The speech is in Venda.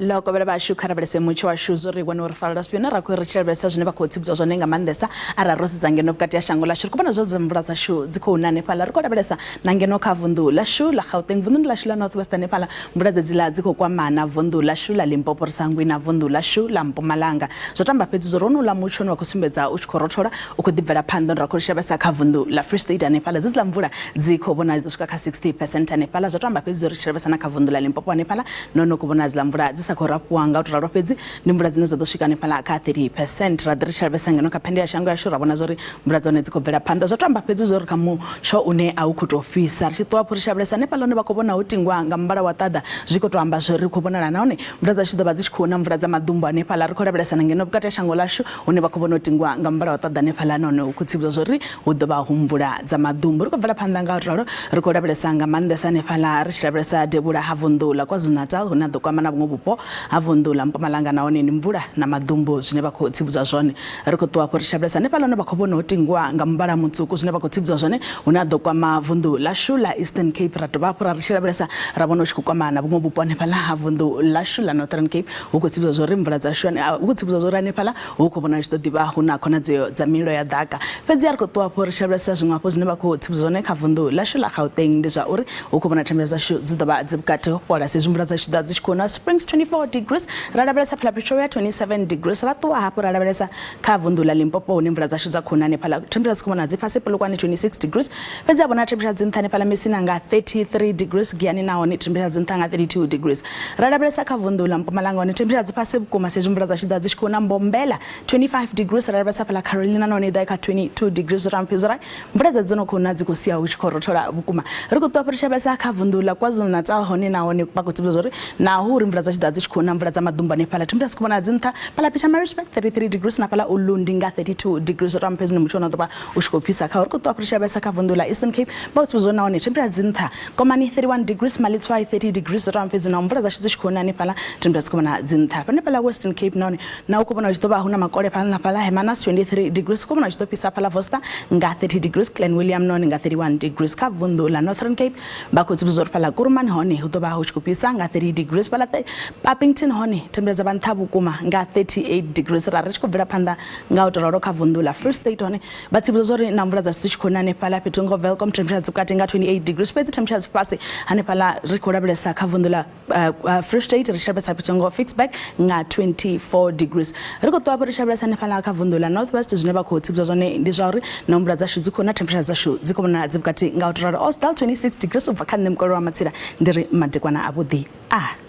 Ḽo kovhela vhashu kha lavhelese mutsho washu zwo ri wane uri farela zwifhio na ra khou ri tshi lavhelesa zwine vha khou tsivhudzwa zwone nga maanḓesa arali ro sedza ngeno vhukati ha shango ḽashu ri khou vhona zwo dza mvula dzashu dzi khou na hanefhaḽa ri khou lavhelesa na ngeno kha vunḓu ḽashu ḽa Gauteng vunḓuni ḽashu ḽa North West hanefhaḽa mvula dzedziḽa dzi khou kwama na vunḓu ḽashu ḽa Limpopo ri sa hangwi na vunḓu ḽashu ḽa Mpumalanga zwo tamba fhedzi zwo ri honouḽa mutsho une wa khou sumbedza u tshi khou rothola u khou ḓi bvela phanḓa ra khou lavhelesa kha vunḓu ḽa Free State hanefhaḽa dzedziḽa mvula dzi khou vhona dzi swika kha 60% hanefhaḽa zwo tamba fhedzi ri tshi lavhelesa na kha vunḓu ḽa Limpopo hanefhaḽa nahone khou vhona dziḽa mvula dzi sa khou rafhuwa nga u tou ralo fhedzi ndi mvula dzine dza ḓo swika hanefhaḽa kha 30% ra ḓi ri tshi lavhelesa ngeno kha phende ya shango yashu ra vhona zwori mvula dzone dzi khou bvela phanḓa zwa to amba fhedzi zwori kha mutsho une a u khou tou fhisa ri tshi ṱuwa hafhu ri tshi lavhelesa hanefhaḽa hune vha khou vhona ho tingwa nga muvhala wa ṱaḓa zwi khou tou amba zwori ri khou vhonala nahone mvula dzashu ḓo vha dzi tshi khou na mvula dza maḓumbu hanefhaḽa ri khou lavhelesa na ngeno vhukati ha shango ḽashu hune vha khou vhona u tingwa nga muvhala wa ṱaḓa hanefhaḽa nahone hu khou tsivhudzwa zwori hu ḓo vha hu mvula dza maḓumbu. Ri khou bvela phanḓa nga u ralo ri khou lavhelesa nga maanḓesa hanefhaḽa ri tshi lavhelesa devhula ha vunḓu ḽa KwaZulu-Natal hune ha ḓo kwama na vhuṅwe vhupo ha vunḓu ḽa Mpumalanga nahone ndi mvula na maḓumbu zwine vha khou tsivhudzwa zwone. Ri khou ṱuwa afho ri tshi lavhelesa hanefhaḽa hune vha khou vhona ho tingwa nga muvhala mutswuku zwine vha khou tsivhudzwa zwone hune ha ḓo kwama vunḓu ḽashu ḽa Eastern Cape ra dovha hafhu ra ri tshi lavhelesa ra vhona hu tshi khou kwama na vhuṅwe vhupo hanefhaḽa ha vunḓu ḽashu ḽa Northern Cape hu khou tsivhudzwa zwori mvula dzashu hu khou tsivhudzwa zwori hanefhaḽa hu khou vhonala tshi ḓo ḓivha hu na khonadzeo dza mililo ya ḓaka. Fhedzi a ri khou ṱuwa afho ri tshi lavhelesa zwiṅwe hafhu zwine vha khou tsivhudzwa zwone kha vunḓu ḽashu ḽa Gauteng ndi zwa uri hu khou vhona themba dzashu dzi ḓo vha dzi vhukati ho fhola sa izwi mvula dzashu ḓa dzi tshi khou na Springs 24 degrees ra lavhelesa fhaḽa Pretoria 27 degrees ra ṱuwa hafhu ra lavhelesa kha vunḓu ḽa Limpopo hune mvula dzashu dza khou na hanefhaḽa themba dzi khou vhona dzi fhasi Polokwane 26 degrees fhedzi a vhona themba dzi nṱha hanefhaḽa Messina nga 33 degrees Giyani nahone themba dzi nṱha nga 32 degrees Ra lavhelesa kha vunḓu ḽa Mpumalanga hone themphetsha dzi fhasi vhukuma sa izwi mvula dzashu ḓa dzi tshi khou na mbombela 25 degrees. Ra lavhelesa fhaḽa Carolina nahone i ḓa i kha 22 degrees. Ra mphi zwo mvula dza dzo no khou na dzi khou sia hu tshi khou rothola vhukuma. Ri khou ṱuwa fhiri tshi lavhelesa kha vunḓu ḽa KwaZulu-Natal hone nahone vha khou tsivhudza zwori naho uri mvula dzashu ḓa dzi tshi khou na mvula dza maḓumbu hanefhaḽa themphetsha dzi khou vhonala dzi nṱha fhaḽa Pietermaritzburg 33 degrees na fhaḽa Ulundi nga 32 degrees. Ra mphi zwino mutsho no ḓo vha u tshi khou fhisa kha ri khou ṱuwa fhiri tshi lavhelesa kha vunḓu ḽa Eastern Cape vha khou tsivhudza nahone themphetsha dzi nṱha Komani 31 degrees, Malitswai 30 degrees, zwo ralo fhedzi naho mvula dzashu dzi tshi khou na hanefhaḽa thendura dzi khou vhona dzi nṱha. Hanefhaḽa Western Cape nahone na u khou vhona hu tshi ḓo vha hu na makole fhaḽa na fhaḽa Hermanus 23 degrees, khou vhona hu tshi ḓo fhisa fhaḽa Voster nga 30 degrees, Clan William nahone nga 31 degrees. Kha vunḓu ḽa Northern Cape vha khou tsivhudza uri fhaḽa Kuruman hone hu ḓo vha hu tshi khou fhisa nga 30 degrees, fhaḽa Upington hone thendura dza vha nṱha vhukuma nga 38 degrees. Ra ri tshi khou bvela phanḓa nga u tou ralo kha vunḓu ḽa Free State hone Vha tsivhudza zwa uri na mvula dzashu dzi tshi khou na hanefhaḽa fhethu ngo Welkom temperature dzi vhukati nga 28 degrees fhedzi temperature dzi fhasi hanefhaḽa ri khou lavhelesa kha vunḓu ḽa Free State ri tshi lavhelesa fhethu ngo Ficksburg nga 24 degrees. Ri khou ṱuwa hafhu ri tshi lavhelesa hanefhaḽa kha vunḓu ḽa North West zwine vha khou tsivhudza zwone ndi zwa uri na mvula dzashu dzi khou na temperature dzashu dzi khou vhonala dzi vhukati nga u tou ralo. Osdal 26 degrees u bva kha nṋe Mukovhe wa Matsila ndi ri madekwana avhuḓi a.